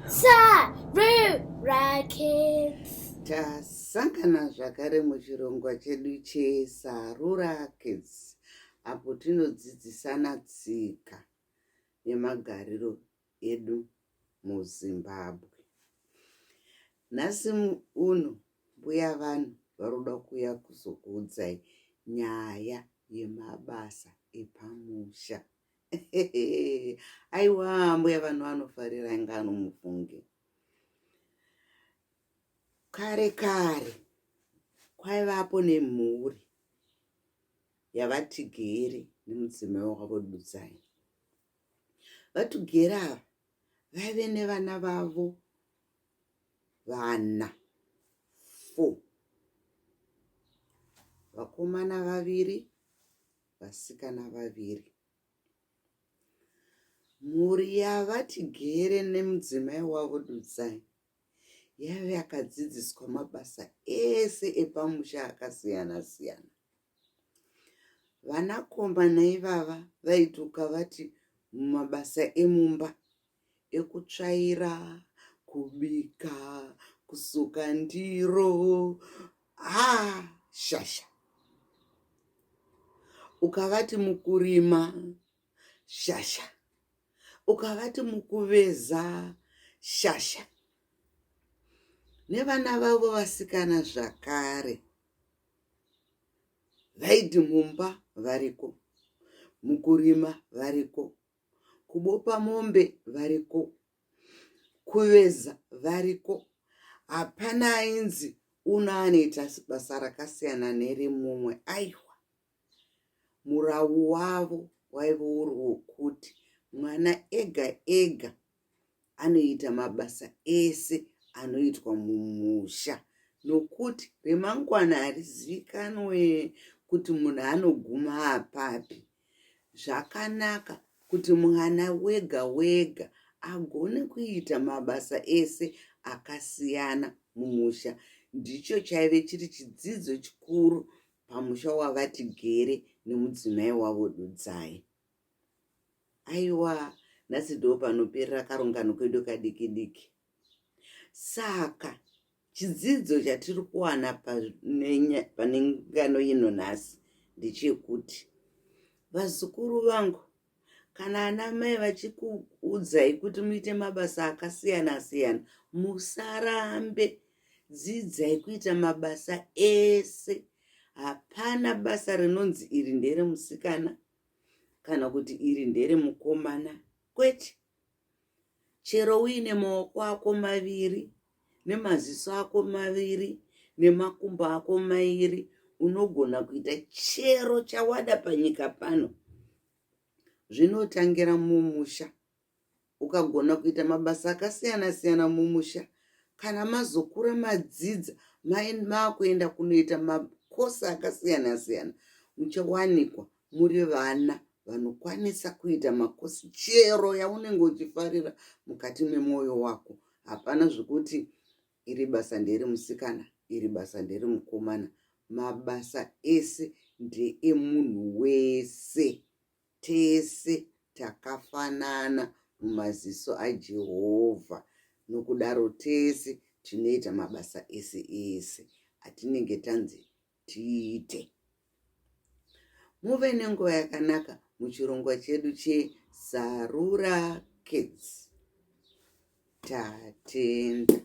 Sarura Kids. Tasangana zvakare muchirongwa chedu cheSarura Kids apo tinodzidzisana tsika nemagariro edu muZimbabwe. Nhasi uno mbuya vanhu varoda kuuya kuzokuudzai nyaya yemabasa epamusha. Aiwa mbuya vanhu vanofarira ngano mufunge. Kare kare kwaivapo nemhuri yaVaTigere nemudzimai wavo Dudzai. VaTugere ava vaive nevana vavo vana 4 vakomana vaviri vasikana vaviri. Mhuri yaVaTigere nemudzimai wavo Dudzai yaive yakadzidziswa mabasa ese epamusha akasiyana-siyana. Vanakomana ivava vaiti ukavati mumabasa emumba ekutsvaira, kubika, kusuka ndiro, haa shasha. Ukavati mukurima, shasha. Ukavati mukuveza, shasha. Nevana vavo vasikana zvakare. Vaiti mumba variko, mukurima variko, kubopa mombe variko, kuveza variko. Hapana ainzi uno anoita basa rakasiyana neremumwe aiwa. Murawu wavo waive uri wokuti mwana ega ega anoita mabasa ese anoitwa mumusha nokuti remangwana harizivikanwe kuti munhu anoguma apapi. Zvakanaka kuti mwana wega wega agone kuita mabasa ese akasiyana mumusha. Ndicho chaive chiri chidzidzo chikuru pamusha waVaTigere nemudzimai wavo Dudzai. Aiwa, nhasi ndo panoperera karungano kedu kadiki diki. Saka chidzidzo chatiri kuwana pane ngano ino nhasi ndechekuti vazukuru vangu kana ana mai vachikuudzai kuti muite mabasa akasiyana siyana musarambe dzidzai kuita mabasa ese hapana basa rinonzi iri nderemusikana kana kuti iri nderemukomana kwete chero uine maoko ako maviri nemaziso ako maviri nemakumbo ako mairi unogona kuita chero chawada panyika pano zvinotangira mumusha Ukagona kuita mabasa akasiyana siyana mumusha kana mazokura madzidza makuenda kunoita makosi akasiyana siyana muchawanikwa muri vana vanokwanisa kuita makosi chero yaunenge uchifarira mukati memwoyo wako. Hapana zvekuti iri basa nderemusikana iri basa nderemukomana. Mabasa ese ndeemunhu wese. Tese takafanana mumaziso aJehovha, nokudaro tese tinoita mabasa ese ese atinenge tanzi tiite. Muve nenguva yakanaka muchirongwa chedu cheSarura Kids. Tatenda.